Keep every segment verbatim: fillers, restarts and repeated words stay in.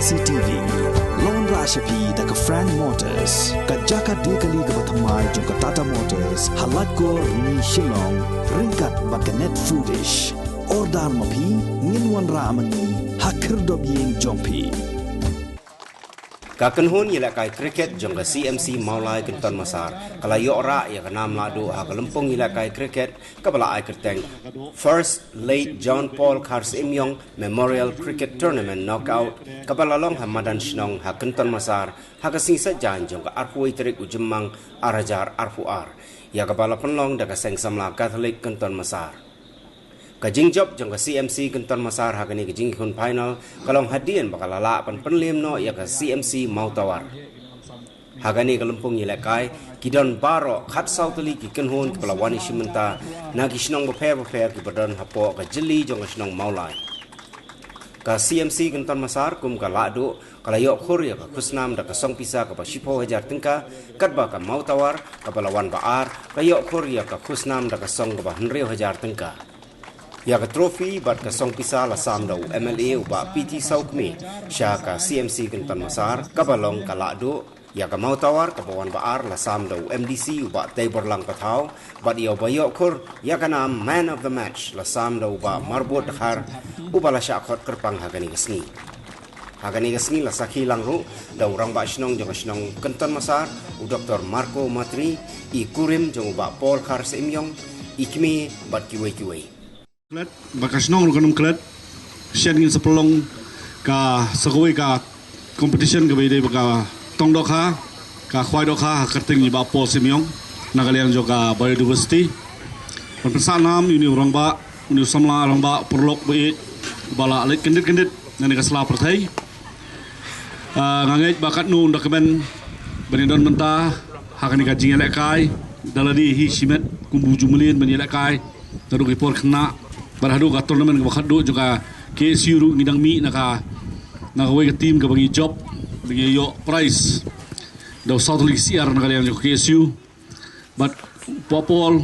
C T V. Long ra sha phi da ka Frank Motors, ka jaka de kali kaba thymmai jong ka Tata Motors, ha Laitkor, Rni, Shillong, ryngkat bad ka Net Foodish. Order ma phi, ngin wanrah ma ngi ha khyrdop ïing jong phi. Ka kynhun ïalehkai cricket jong ka C M C Mawlai Kynton Massar ka la ïoh rah ïa ka nam lahduh ha ka lympung ïalehkai cricket kaba la ai kyrteng First Late John Paul Kharsymiong Memorial Cricket Tournament Knockout, kaba la long ha madan shnong ha Kynton Massar ha ka sngi Saitjaiñ jong ka arphew wei tarik u Jymmang ar hajar arphew ar, ïa kaba la pynlong da ka Seng Samla Catholic Kynton Massar. Ka jingjop jong ka C M C Kynton Massar ha kane ka jingïakhun final ka long hadien ba ka la lah ban pynlem noh ïa ka C M C Mawtawar. Ha kane ka lympung ïalehkai ki don baroh khatsaw tylli ki kynhun kiba la wan ïashim bynta na ki shnong bapher bapher kiba don hapoh ka jylli jong ka shnong Mawlai. Ka C M C Kynton Massar kum ka lahduh ka la ïoh khur ïa ka khusnam da ka song pisa kaba shiphew hajar tyngka, katba ka Mawtawar kaba la wan ba ar ka ïoh khur ïa ka khusnam da ka song kaba hynriew hajar tyngka. Ïa ka trophy bad ka song pisa la sam da u M L A u Bah P T Sawkmie sha ka C M C Kynton Massar kaba long ka lahduh. Ïa ka Mawtawar kaba wan ba ar la sam da u M D C u Bah Teiborlang Pathaw, bad ïa uba ïoh khur ïa ka nam Man of the Match la sam da u Bah Marbud Dkhar, uba la shah khot kyrpang ha kane ka sngi. Ha kane ka sngi la sakhi lang ruh da u Rangbah Shnong jong ka shnong Kynton Massar, u Doktor Marco Matri, i kurim jong u Bah Paul Kharsymiong, i kmie bad kiwei kiwei. Klet, ba ka shnong ruh kan ym klet. Shen ngin sa pynlong ka sa kawei ka competition kaba ïadei bad ka tong dohkha, ka khwai dohkha ha kyrteng i Bah Paul Symiong na ka liang jong ka biodiversity. Ban pynsah nam ïa une u rangbah, une u samla rangbah paralok ba ïeit ba la leit kyndit kyndit na kane ka sla pyrthei. Ah, nga ngeit ba katno un da kmen ban ïadon bynta ha kane ka jingïalehkai da lade hi shimet kum u jumlien ban ïalehkai. Naduh ki por khynnah bad haduh ka tournament kaba khatduh jong ka K S U ruh ngi dang mih na ka, na kawei ka team kaba ngi jop ba ngi ïoh prize da u saw tylli ki syiar na ka liang jong ka K S U. Bad Bah Paul,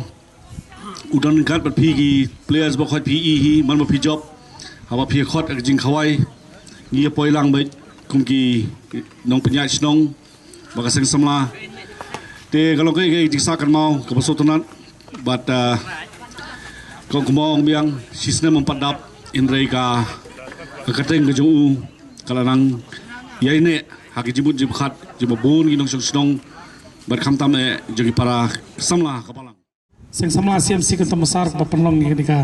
u don ryngkat bad phi ki players ba khot phi, i hi man ba phi jop, haba phi khot ka jingkhawai, ngi ïa poi lang bad kum ki nongpynïaid shnong ba ka seng samla. Te ka long ka, ka jingïasah kynmaw kaba sngewtynnat bad, ah, ka ong kumba ong biang, shisnem ym pat dap, hynrei ka, ka kyrteng ka jong u ka la nang ïaineh ha ki jingmut jingpyrkhat jong bun ki nongshong shnong bad khamtam eh jong ki para samla ka balang. Seng samla C M C Kynton Massar kaba pynlong ïa kane ka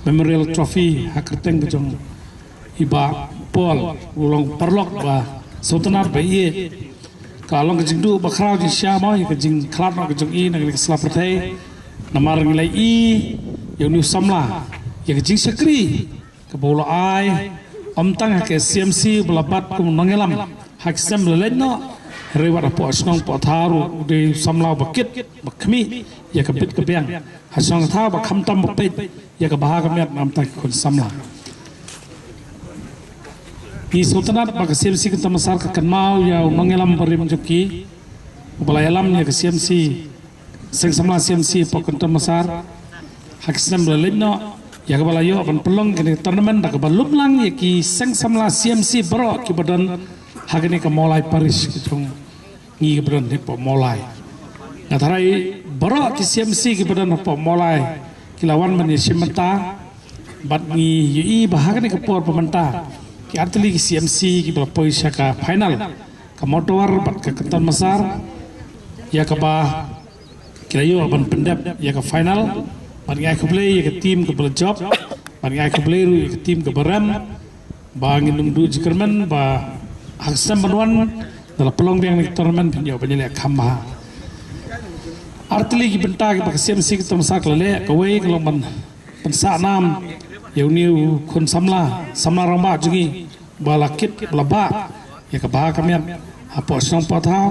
Memorial Trophy ha kyrteng ka jong i Bah Paul, u long paralok ba sngewtynnat ba ïeit. Ka long ka jingduh ba khraw jingshisha mo ïa ka jingkhlad noh ka jong i na kane ka sla pyrthei. Namar ngi la ïohi ïa une u samla, ïa ka jingshakri kaba u la ai, ym tang ha ka C M C ba la bat kum u nongïalam ha ki snem ba la leit noh, hynrei wat hapoh shnong poh thaw ruh u dei u samla ba kit ba khmih ïa ka bit ka biang ha shnong thaw, ba khamtam ba peit ïa ka bha ka miat namar ki khun samla. Ngi sngewtynnat ba ka C M C Kynton Massar ka kynmaw ïa u nongïalam barim jong ki, uba la ïalam ïa ka C M C, seng samla C M C hapoh Kynton Massar ha ki snem ba la leit noh, ïa kaba la ïoh ban pynlong kane ka tournament da kaba lum lang ïa ki seng samla C M C baroh kiba don ha kane ka Mawlai Parish ka jong ngi kiba don hapoh Mawlai. Nga tharai baroh ki C M C kiba don hapoh Mawlai ki la wan ban ïashim bynta bad ngi ïohi ba ha kane ka por ba mynta ki artylli ki C M C kiba la poi sha ka final, ka Mawtawar bad ka Kynton Massar, ïa kaba ki la ïoh ban pyndep ïa ka final. Bad ngi ai khublei ïa ka team kaba la jop, bad ngi ai khublei ruh ïa ka team kaba rem, ba ngin ym duh jingkyrmen ba ha ka snem ban wan da la pynlong biang ïa ka tournament phin ïoh ban ïaleh kham bha. Artylli ki bynta kiba ka C M C Kynton Massar ka la leh, kawei ka long ban pynsah nam ïa une u khun samla, samla rangbah jong ngi ba la kit ba la bah ïa ka bha ka miat hapoh shnong poh thaw.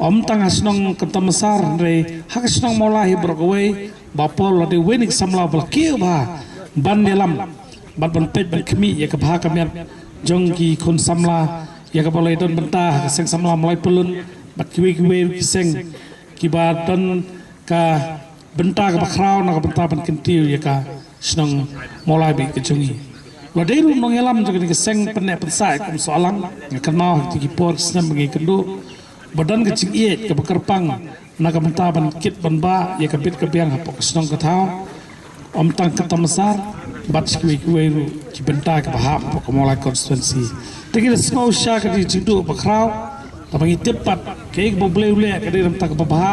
Ym tang ha shnong Kynton Massar hynrei ha ka shnong Mawlai hi baroh kawei, Bah Paul la dei uwei na ki samla ba la kiew bha ban ïalam bad ban peit ban khmih ïa ka bha ka miat jong ki khun samla, ïa kaba la ïadon bynta ha ka seng samla Mawlai Pyllun bad kiwei kiwei ki seng kiba don ka bynta kaba khraw na ka bynta ban kyntiew ïa ka shnong Mawlai ba ïeit ka jong ngi. Ba dei ruh nongïalam jong kane ka seng pynneh pynsah kum sah lang, nga kynmaw ha kito ki por ki snem ba ngi kynduh ba don ka jingïeit kaba kyrpang na ka bynta ban kit ban bah ïa ka bit ka biang hapoh ka shnong ka thaw. Ym tang ka Tamsar bad shi kiwei kiwei ruh ki bynta kiba hap hapoh ka Mawlai constituency. Te ngi da sngew sha ka jingduh ba khraw kaba ngi tip pat kaei kaba U Blei u leh ka dei na ka bynta kaba bha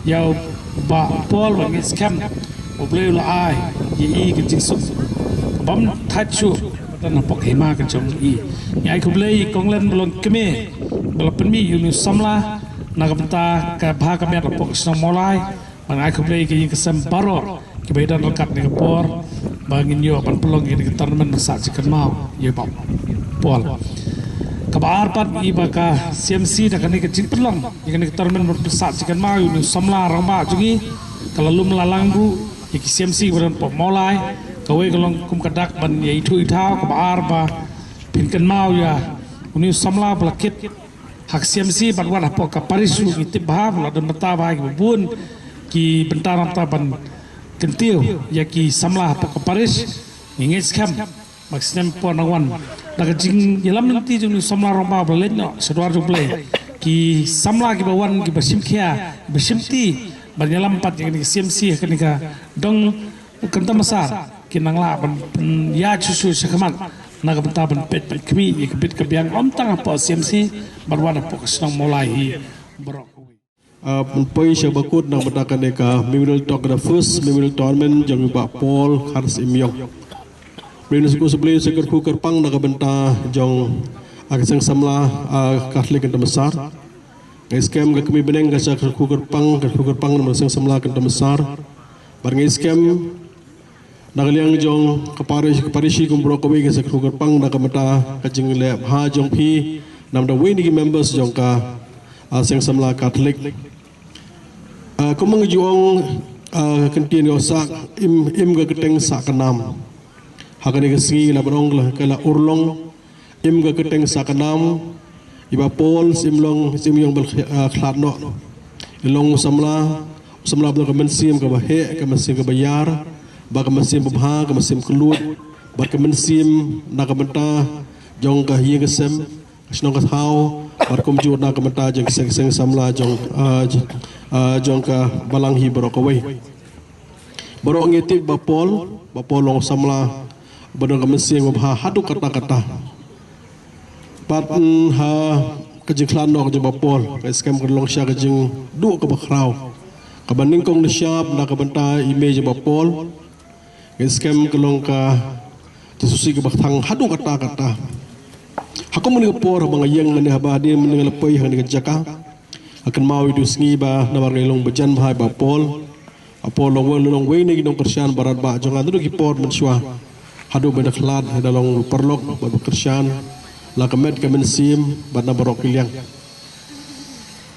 ïa u Bah Paul, ba ngi skhem U Blei u la ai ïa i ka jingsuk kaba ym thait shuh ba don hapoh ka hima ka jong i. Ngi ai khublei ïa i kong Len ba long kmie ba la pynmih ïa une u samla na ka bynta ka bha ka miat hapoh ka shnong Mawlai. Ba ngi ai khublei ïa ka ïing ka sem baroh kiba ïadon ryngkat ha kane ka por ba ngin ïoh ban pynlong ïa kane ka tournament ban sah jingkynmaw ïa u Bah Paul. Kaba ar pat, i ba ka C M C da kane ka jingpynlong ïa kane ka tournament ban sah jingkynmaw ïa une u samla rangbah jong ngi, ka la lum la lang buh ïa ki C M C kiba don hapoh Mawlai. Kawei ka long kum ka dak ban ïa ithuh ithaw, kaba ar ba phin kynmaw ïa une u samla ba la kit ha ka C M C bad wat hapoh ka parish ruh ngi tip bha ba la don bynta bha kiba bun ki bynta na ka bynta ban kyntiew ïa ki samla hapoh ka parish. Ngi ngeit skhem ba ka snem por nang wan, da ka jingïalam lynti jong une u samla rangbah ba la leit noh sha dwar jong U Blei, ki samla kiba wan kiba shim khia kiba shim ti ban ïalam pat ïa kane ka C M C ha kane ka dong Kynta Massar kin nang lah ban pynïaid shuh shuh shakhmat na ka bynta ban peit ban khmih ïa ka bit ka biang, ym tang hapoh C M C bad wat hapoh ka shnong Mawlai hi baroh kawei. Ah, ban poi sha ba kut na ka bynta kane ka Memorial Tor-, ka first Memorial Tournament jong i Bah Paul Kharsyiem Ïong. Blei un sa kyrkhu kyrpang na ka bynta jong, ah, ka seng samla, ah, Catholic Kynta Massar. Nga ngeit skhem ka kmie bneng kan sa kyrkhu kyrpang, kyrkhu kyrpang na ka seng samla Kynta Massar. Bad nga ngeit skhem na ka liang jong ka parish, ka parish hi kum baroh kawei kan sa kyrkhu kyrpang na ka bynta ka jingleh bha jong phi na ka bynta uwei na ki members jong ka, ah, seng samla Catholic. Ah, kum nga ju ong, ah, ka ktien ka sah, im, im ka kyrteng sah ka nam. Ha kane ka sngi la ban ong ka la, ka la urlong, im ka kyrteng sah ka nam. I Bah Paul Syiem Long, Syiem Ïong ba la kh-, ah, khlad noh, i long u samla, u samla ba don ka mynsiem kaba heh, ka mynsiem kaba ïar, bad ka mynsiem babha, ka mynsiem kylluid, bad ka mynsiem na ka bynta jong ka ïing ka sem, ka shnong ka thaw, bad kumjuh na ka bynta jong ka seng, seng samla jong, ah, j-, ah, jong ka balang hi baroh kawei. Baroh ngi tip Bah Paul, Bah Paul long u samla ba don ka mynsiem babha haduh katta katta. Bad, mm, ha ka jingkhlad noh jong Bah Paul, nga ngeit skhem ka long shisha ka jingduh kaba khraw, kaba nyngkong nyngshap na ka bynta i mei jong Bah Paul. Nga ngeit skhem ka long ka jingsngewsih kaba kthang haduh katta katta. Ha kum kane ka por haba nga ïeng hangne, haba hadien mynne nga la poi ha kane ka jaka, nga kynmaw ïa u sngi ba namar ngi long ba jan bha ïa Bah Paul. Bah Paul long uwei, long uwei na ki nongkyrshan ba radbah jong nga naduh ki por mynshuwa haduh ba i da khlad, i da long paralok bad ba kyrshan la ka met ka mynsiem bad na baroh ki liang.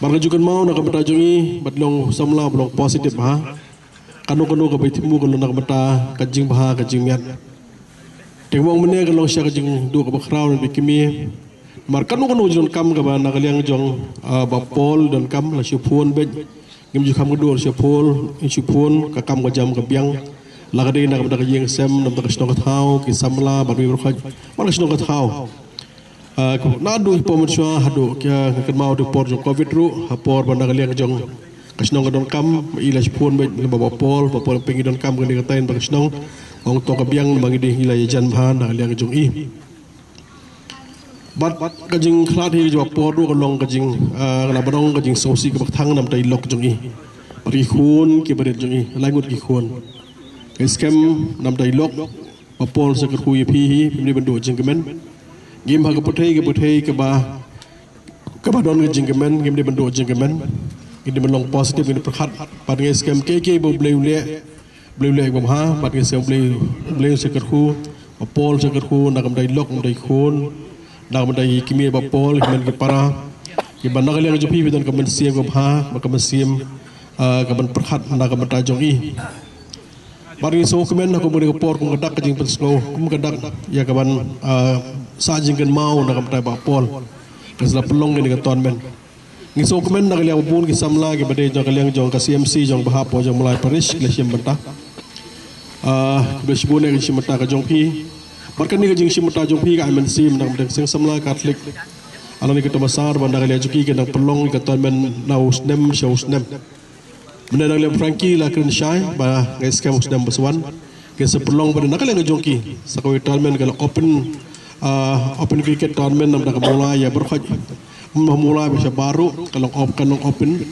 Bad nga ju kynmaw na ka bynta jong i, bad long samla ba long positive bha. Kano kano kaba i thmu ka long na ka bynta ka jingbha ka jingmiat. Te nga ong mynne ka long shisha ka jingduh kaba khraw na bad i kmie. Namar kano kano ka jingdonkam kaba na ka liang jong, ah, Bah Paul donkam, la shu phone beit. Ngim ju kham kynduh, la shu phone, ngin shu phone, ka kam ka jam ka biang. La ka dei na ka bynta ka ïing sem, na ka bynta ka shnong ka thaw, ki samla, bad kiwei baroh, bad ka shnong ka thaw. Ah, naduh ki por mynshuwa haduh, ki, ah, nga kynmaw haduh por jong covid ruh, ha por ba na ka liang jong ka shnong ka donkam, i la shu phone beit, i la ba Bah Paul, Bah Paul pyndonkam kane katai bad ka shnong. Ong to ka biang, ba ngi dei ngi la ïajan bha na ka liang jong i. Bad ka jingkhlad hi jong Bah Paul ruh ka long ka jing, ah, ka la ba long ka jingsngewsih kaba kthang na ka bynta i lok jong i, bad ki khun ki barit jong i, lai ngut ki khun. Nga ngeit skhem na ka bynta i lok, Bah Paul sa kyrkhu ïa phi hi, phim dei ban duh jingkmen. Ngim ha ka pyrthei, ka pyrthei kaba, kaba don ka jingkmen, ngim dei ban duh jingkmen. Ngin dei ban long positive, ngin dei pyrkhat. Bad nga ngeit skhem kiei kiei ba U Blei u leh, U Blei u leh kaba bha, bad nga ngeit skhem U Blei, U Blei sa kyrkhu, Bah Paul sa kyrkhu na ka bynta i lok, na ka bynta i khun, na ka bynta i kmie Bah Paul, ki hynmen ki para. Kiba na ka liang jong phi phi don ka mynsiem kaba bha, bad ka mynsiem, ah, kaban pyrkhat na ka bynta jong i. Bad ngi sngewkmen ha kum kane ka por, kum ka dak ka jingpynsngew, kum ka dak ïa kaban, ah, sah jingkynmaw na ka bynta Bah Paul, ka sa la pynlong kane ka tournament. Ngi sngewkmen na ka liang ba bun ki samla kiba dei jong ka liang jong ka C M C jong Bah Paul jong Mawlai Parish ki la shim bynta. Ah, kiba shibun ïa ka jingshim bynta ka jong phi. Bad kane ka jingshim bynta jong phi ka ai mynsiem na ka bynta ka seng samla Katholik. Halor kane ka tohmasar ba na ka liang jong ki kin nang pynlong ïa ka tournament na u snem sha u snem. Mynne na ka liang Frankie la kren shai ba ngi skhem u snem ba sa wan kin sa pynlong ba na ka liang jong ki sa kawei ka tournament ka la open, ah, open cricket tournament na ka bynta ka Mawlai ïa baroh khoit. Mawlai ba shabar ruh ka long op-, ka long open.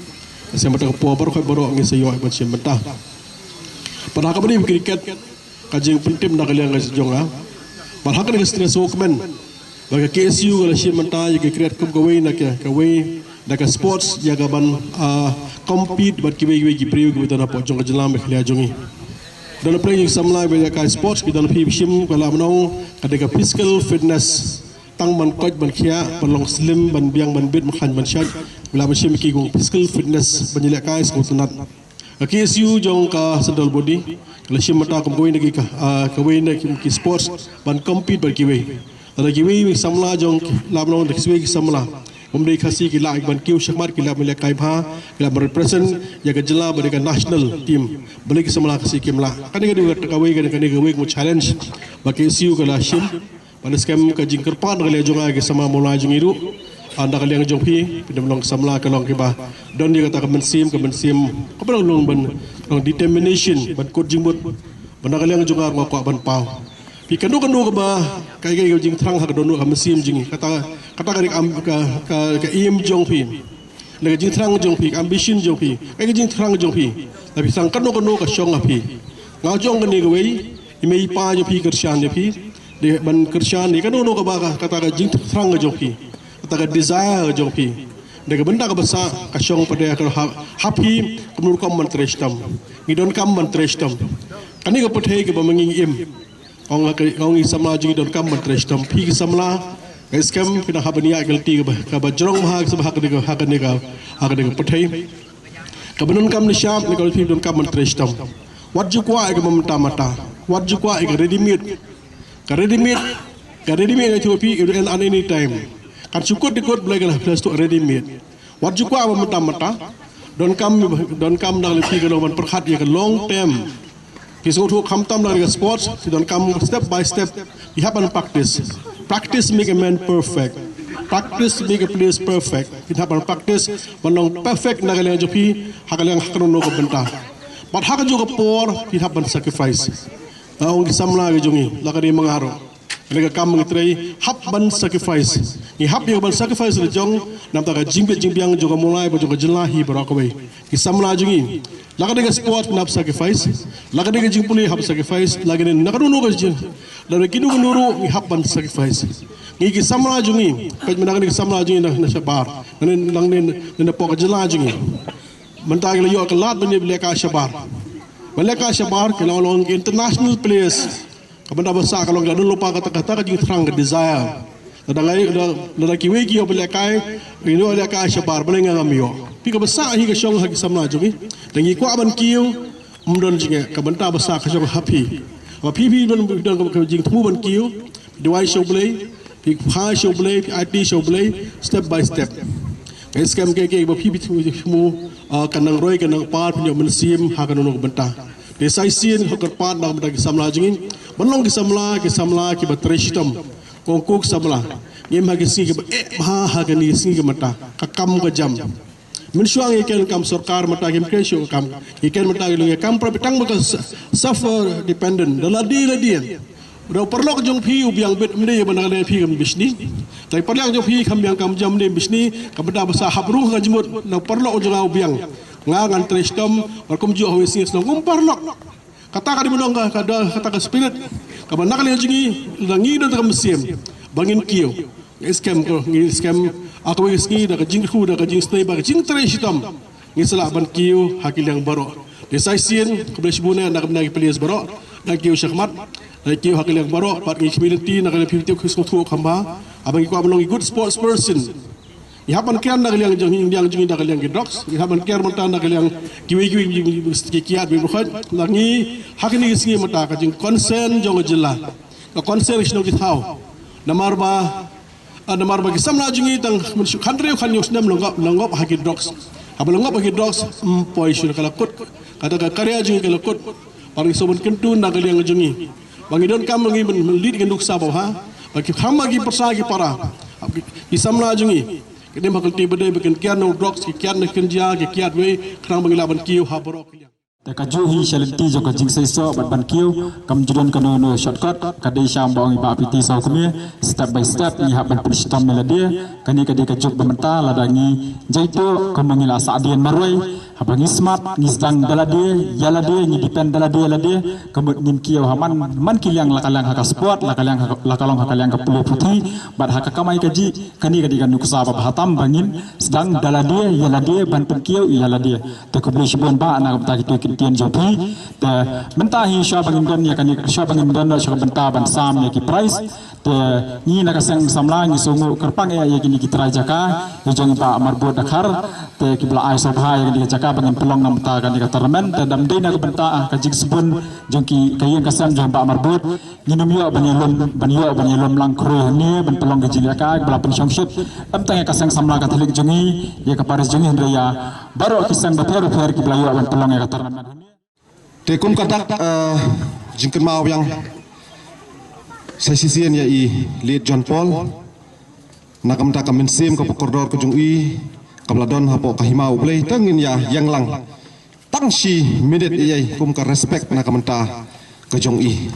Sa mynta ka por baroh khoit baroh ngi sa ïoh ban shim bynta. Bad ha kaba ïadei bad cricket, ka jingpyntip na ka liang ka jong nga. Bad ha kane ka sdang sngewkmen ba ka K S U ka la shim bynta ïa ka cricket kum kawei na ka, kawei na ka sports ïa ka ban, ah, compete bad kiwei kiwei ki briew kiba don hapoh jong ka jylla Meghalaya jong ngi. Don hapdeng ki samla ba ïalehkai sports ki don phi ba shim ka la mynno ka dei ka physical fitness. Tang ban koit ban khiah, ban long slim, ban biang ban bit, ban khlaiñ ban shait. Ki la ban shim ki kum physical fitness ban ïalehkai sngewtynnat. Ka K S U jong ka central body ka la shim bynta kum kawei na ki ka, ah, kawei na ki, ki sports ban compete bad kiwei. Lada kiwei ki samla jong la ban long da kiwei ki samla, ym dei Khasi, ki lah ban kiew shakhmat, ki lah ban ïalehkai bha, ki lah ban represent ïa ka jylla bad ïa ka national team. Balei ki samla Khasi kim lah? Kane ka dei kawei, kane, kane kawei ka challenge ba ka K S U ka la shim. Ban skhem ka jingkyrpad na ka liang jong nga ki samla Mawlai jong ngi ruh, ah, na ka liang jong phi, phi dang long samla ka long kiba don ïa kata ka mynsiem, ka mynsiem kaba long long ban, long determination ban kut jingmut. Ban na ka liang jong nga ruh nga kwah ban paw. Phi kano kano kaba ka, ka, ka jingthrang ha ka dohnud ka mynsiem jong ngi, kata, kata ka dei ka, ka, ka, ka aim jong phi. Na ka jingthrang jong phi, ka ambition jong phi, ka jingthrang jong phi. Lada phi thrang kano kano ka shong ha phi. Nga ong kane kawei, i mei i pa jong phi kyrshan ïa phi. Dei ban kyrshan ïa kano kano kaba ka, kata ka jingthrang jong phi, kata ka desire jong phi. Dei ka bynta kaba sah ka shong pat ha, ha phi, kumno rukom ban trei shitom. Ngi donkam ban trei shitom. Kane ka pyrthei kaba ma ngi im. Ong ka, ong ki samla jong ngi donkam ban trei shitom. Phi ki samla, nga skhem phi nang hap ban ïaid ka lynti kaba, kaba jrong bha, kaba ha kane ka, ha kane ka, ha kane ka pyrthei. Kaba donkam ne shap ne ka phi donkam ban trei shitom. Wat ju kwah ïa ka mynta mynta. Wat ju kwah ïa ka ready made. Ka ready made, ka ready made ïa phi, it will end at any time. Kan shu kut dei kut, Blei ka la ples tu ready made. Wat ju kwah ba mynta mynta. Donkam, donkam da lynti ka long ban pyrkhat ïa ka long term. Ki sngewthuh khamtam da ka sports, ki donkam step by step. Ki hap ban practice. Practice make a man perfect. Practice make a place perfect. Ki hap ban practice ban long perfect na ka liang jong phi, ha ka liang ha kano kano ka bynta. Bad ha kajuh ka por, ki hap ban sacrifice. Nga ong ki samla ki jong ngi, la ka dei ma nga ruh. Kane ka kam ngi trei hap ban sacrifice. Ngi hap ïa ban sacrifice la jong namar ka jingbit jingbiang jong ka Mawlai bad jong ka jylla hi baroh kawei. Ki samla jong ngi, la ka dei ka sport ngi hap sacrifice, la ka dei ka jingpule hap sacrifice, la ka dei na kano kano ka jing, la ka dei kino kino ruh ngi hap ban sacrifice. Ngi ki samla jong ngi, peit mynta kane ki samla jong ngi na, na shabar, na, na, na, na, na pdeng ka jylla jong ngi. Mynta ki la ïoh ka lad ban ïalehkai shabar. Ban lehkai shabar ki la long ki international players. Ka bynta ba sah ka long ka don lypa kata, kata ka jingthrang, ka desire. Lada ngi, lada, lada kiwei ki ïoh ban lehkai, ïoh lehkai shabar, balei nga ngam ïoh? Phi, kaba sah hi ka shong ha ki samla jong ngi. Lada ngi kwah ban kiew, ym don jingeh, ka bynta ba sah ka shong ha phi. Ba phi, phi don, don ka jingthmu ban kiew, duwai sha U Blei, phi phai sha U Blei, phi aiti sha U Blei, step by step. Nga skhem kaei kaei ba phi, phi thmu, ah, kan nang roi, kan nang par, phin ïoh mynsiem ha kano kano ka bynta. Te sa shisien nga kyrpad na ka bynta ki samla jong ngi ban long ki samla, ki samla kiba trei shitom. Kong kuk samla, ngim ha ki sngi kiba eh bha ha kine ki sngi ki mynta, ka kam ka jam. Mynshuwa ngi kren kam sorkar mynta kim kren shuh ka kam. Ngi kren mynta ki long ki kam para, tang ba ka s-, suffer dependent. Da lade lade. Da u paralok jong phi u biang bit, ym dei ba na ka liang phi kam bishni. Da u paralok jong phi kam biang kam jam, ym dei bishni. Ka bynta ba sah hap rung ha ka jingmut na u paralok jong nga u biang. Nga ngan trei shitom, bad kumjuh ha kawei ka sngi shnong kum u paralok. Kata ka dei mynta ka, ka da, kata ka spirit kaba na ka liang jong ngi, lada ngi don ka mynsiem ba ngin kiew. Ngi skhem ko, ngi skhem, ha kawei ka sngi da ka jingkyrkhu, da ka jingsnei, bad ka jingtrei shitom, ngin sa lah ban kiew ha ki liang baroh. Te sa shisien, khublei shibun na ka bynta ki players baroh, da kiew shakhmat, da kiew ha ki liang baroh, bad ngi khmih lynti na ka liang phi, phi sngewthuh kham bha. Haba ngi kwah ban long ki good sports person, ngi hap ban kiar na ka liang jong ngi, liang jong ngi da ka liang ki drugs. Ngi hap ban kiar mynta na ka liang kiwei kiwei ki kiad, kiwei kiwei. Lada ngi ha kine ki sngi mynta ka jingconcern jong ka jylla, ka concern ki shnong ki thaw. Namar ba, ah, namar ba ki samla jong ngi tang mynshuwa khathynriew khathynñiew snem la ngop, la ngop ha ki drugs. Haba la ngop ha ki drugs, ym poi shuh, ka la kut. Kata ka career jong ngi ka la kut. Bad ngi sngewbha ban kyntu na ka liang jong ngi. Ba ngi donkam ngi ban, ban leit ïa ka nuksa babha. Ba ki kham ba ki pyrsa ki para, ki samla jong ngi, ki dem ha ka lynti ba dei ba kin kiad na u drugs, ki kiad na ka kynja, ki kiad wei, khnang ba ngi lah ban kiew ha baroh ki liang. Te kajuh hi sha lynti jong ka jingseisoh bad ban kiew, kam ju don kano kano shortcut, ka dei shwa ba ong i Bah P T Sawkmie, step by step ngi hap ban pynshitom ïa lade. Kane ka dei ka juk ba mynta, lada ngi jaituh kumba ngi la sah dien marwei, haba ngi smat, ngi sdang da lade ïa lade, ngi depend da lade ïa lade, ka mut ngin kiew ha man man ki liang, la ka liang ha ka sport, la ka liang ha, la ka long ha ka liang ka pule puthi bad ha ka kamai kajih. Kane ka dei ka nuksa babha tam ba ngin sdang da lade ïa lade ban pynkiew ïa lade. Te khublei shibun Bah na ka bynta kito ki ktien jong phi. Te mynta hi shwa ba ngin don ïa kane, shwa ba ngin don shwa ka bynta ban sam ïa ki prize, te ngi na ka seng samla ngi sngewnguh kyrpang ïa, ïa kine ki trai jaka, ïa jong i Bah Marbud Dkhar. Te kiba la ai sngewbha ïa kane ka jaka ba ngin pynlong na ka bynta kane ka tournament. Te da ym dei na ka bynta, ah, ka jingsbun jong ki, ka ïing ka sem jong i Bah Marbud, ngin ym ïoh ban ïalum, ban ïoh ban ïalum lang khrui hangne ban pynlong ka jingïalehkai kaba la pynshongshit, ym tang ïa ka seng samla Katholik jong ngi, ïa ka parish jong ngi, hynrei ïa baroh ki seng bapher bapher kiba la ïoh ban pynlong ïa ka tournament. Te kum ka dak, eh, jingkynmaw biang sa shisien ïa i Late John Paul, na ka bynta ka mynsiem kaba kordor ka jong i, kaba la don hapoh ka hima U Blei, te ngin ïa ïeng lang tang shi minit ïa i kum ka respect na ka bynta ka jong i.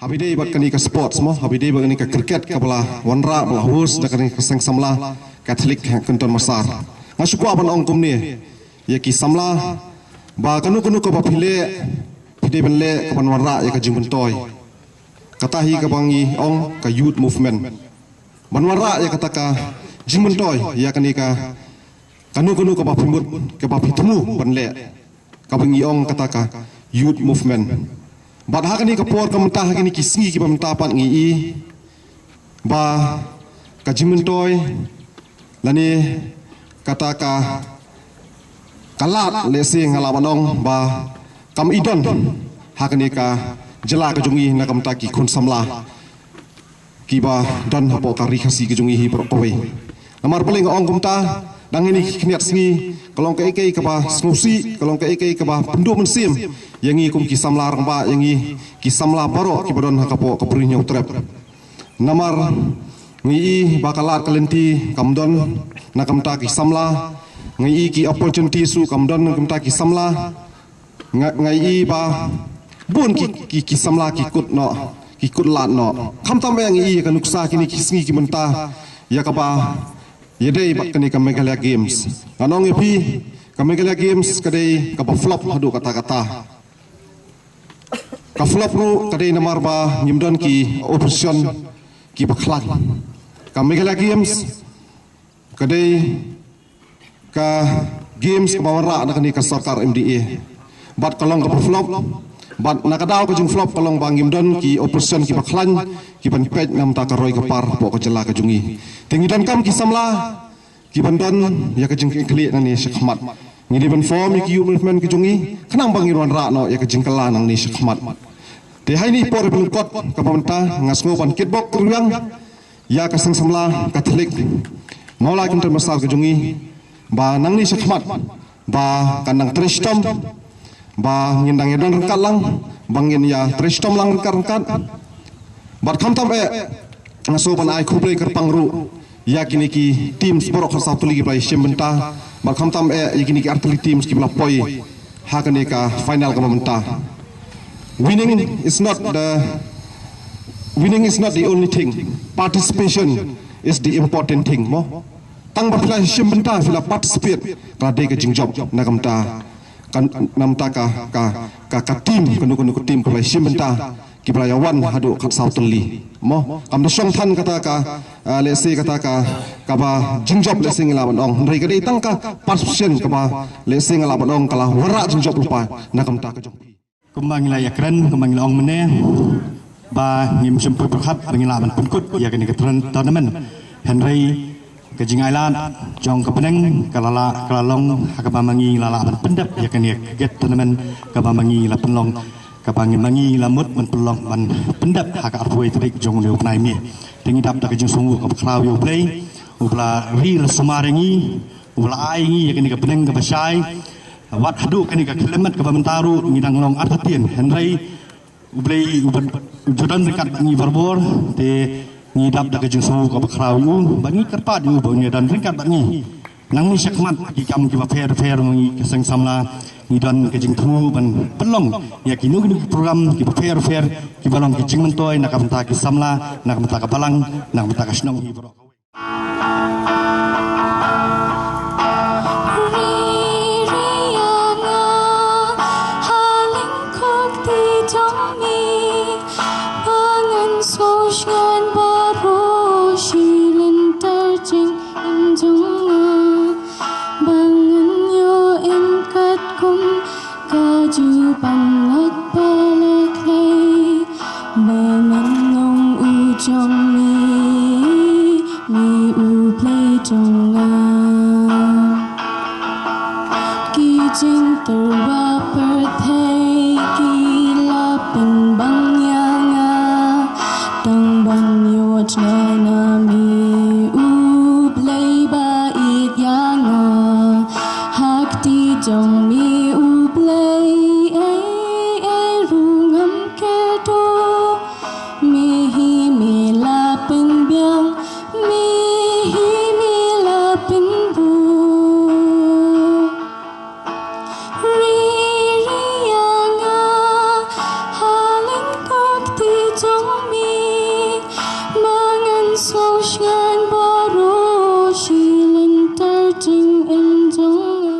Haba ïadei bad kane ka sports mo, haba ïadei bad kane ka cricket kaba la wanrah, ba la host da kane ka seng samla Katholik ha Kynton Massar. Nga shu kwah ban ong kumne ïa ki samla, ba kano kano kaba phi leh, phi dei ban leh kaban wanrah ïa ka jingmyntoi. Kata hi kaba ngi ong ka youth movement. Ban wanrah ïa kata ka jingmyntoi ïa kane ka, kano kano kaba phi mut, kaba phi thmu ban leh, kaba ngi ong kata ka youth movement. Bad ha kane ka por ka mynta, ha kine ki sngi kiba mynta pat ngi i ba ka jingmyntoi lane kata ka, ka lad, lehse nga lah ban ong ba kam i don ha kane ka jylla ka jong i na ka bynta ki khun samla kiba don hapoh ka Ri Khasi ka jong i hi baroh kawei. Namar balei nga ong kumta, dang kine ki khyndiat sngi ka long kaei kaei kaba sngewsih, ka long kaei kaei kaba pynduh mynsiem ïa ngi kum ki samla rangbah, ïa ngi ki samla baroh kiba don ha ka, hapoh ka Bri Hynñiewtrep. Namar ngi i ba ka lad ka lynti kam don na ka bynta ki samla, ngi i ki opportunity ruh kam don na ka bynta ki samla. Nga, nga i ba bun ki, ki, ki samla ki kut noh, ki kut lad noh. Khamtam eh ngi i ka nuksa kine ki sngi ki mynta ïa kaba ïadei bad kane ka Meghalaya Games. Ngan ong ïa phi, ka Meghalaya Games ka dei kaba flop haduh katta katta. Ka flop ruh ka dei namar ba ngim don ki opposition kiba khlaiñ. Ka Meghalaya Games ka dei ka games kaba wanrah na kane ka sorkar M D A. Bad ka long kaba flop. Bad na ka daw ka jingflop ka long ba ngim don ki opposition kiba khlaiñ, kiban peit na ka bynta ka roi ka par hapoh ka jylla ka jong i. Te ngi donkam ki samla kiban don ïa ka jingkitkhlieh nangne shakhmat. Ngi dei ban form ïa ki youth movement ka jong i, khnang ba ngin wanrah noh ïa ka jingkylla nangne shakhmat. Te ha kane ka por ba lyngkot kaba mynta nga sngew ban kitbok kyrwiang ïa ka seng samla Katholik Mawlai Kynton Massar ka jong i, ba nangne shakhmat ba kan dang trei shitom, ba ngin dang ïa don ryngkat lang, ba ngin ïa trei shitom lang ryngkat ryngkat. Bad khamtam eh nga sngew ban ai khublei kyrpang ruh ïa kine ki teams baroh khatsaw tylli kiba la ïashim bynta, bad khamtam eh ïa kine ki artylli teams kiba la poi ha kane ka final kaba mynta. Winning is not the, winning is not the only thing. Participation is the important thing, mo. Tang ba phi la shim bynta, phi la participate, ka la dei ka jingjop na ka bynta, ka, na ka bynta ka, ka, ka, ka team, kano kano ka team kaba la shim bynta, kiba la ïawan haduh khatsaw tylli, mo. Kam da shong than kata ka, ah, lehse kata ka, kaba jingjop lehse nga lah ban ong. Hynrei ka dei tang ka participation kaba lehse nga lah ban ong ka la wanrah jingjop lypa na ka bynta ka jong phi. Kumba ngi la ïakren, kumba ngi la ong mynne, ba ngim shym pyrkhat ba ngi lah ban pynkut ïa kane ka tourna-, tournament. Hynrei ka jingailad jong ka bneng ka la lah, ka la long ha kaba ma ngi la lah ban pyndep ïa kane ka gate tournament kaba ma ngi la pynlong kaba ngi ma ngi la mut ban pynlong ban pyndep ha ka arphew tarik jong une u bnai May. Te ngi dap da ka jingsngewnguh kaba khraw ïa U Blei, uba la ri la sumar ïa ngi, uba la ai ïa ngi ïa kane ka bneng kaba shai. Wat haduh kane ka khyllipmat kaba mynta ruh ngi dang long artatien, hynrei U Blei uba ju don ryngkat bad ngi barabor, te ngi dap da ka jingsngewnguh kaba khraw ïa u, ba ngi kyrpad ïa u ba un ïa don ryngkat bad ngi. Nangne shakhmat ki kam kiba pher pher ma ngi ki seng samla, ngi don ka jingthmu ban pynlong ïa kino kino ki program kiba pher pher, kiba long ki jingmyntoi na ka bynta ki samla, na ka bynta ka balang, na ka bynta ka shnong hi baroh. Ka ju pang lak ba lak lei, ba ngan long u jong me, me u Blei jong nga. Ki jingtyrwa pyrthei ki la pynbang ïa nga, tang ban ïoh jngai na me u Blei ba ïeit ïa nga. Ha kti jong me u Blei, ei ei ruh ngam kyrduh. Me hi me la pynbiang, me hi me la pynbuh. Ri ri ïa nga ha lyngkot kti jong me, ma ngan sngewsynei baroh shi lynter jingim jong nga.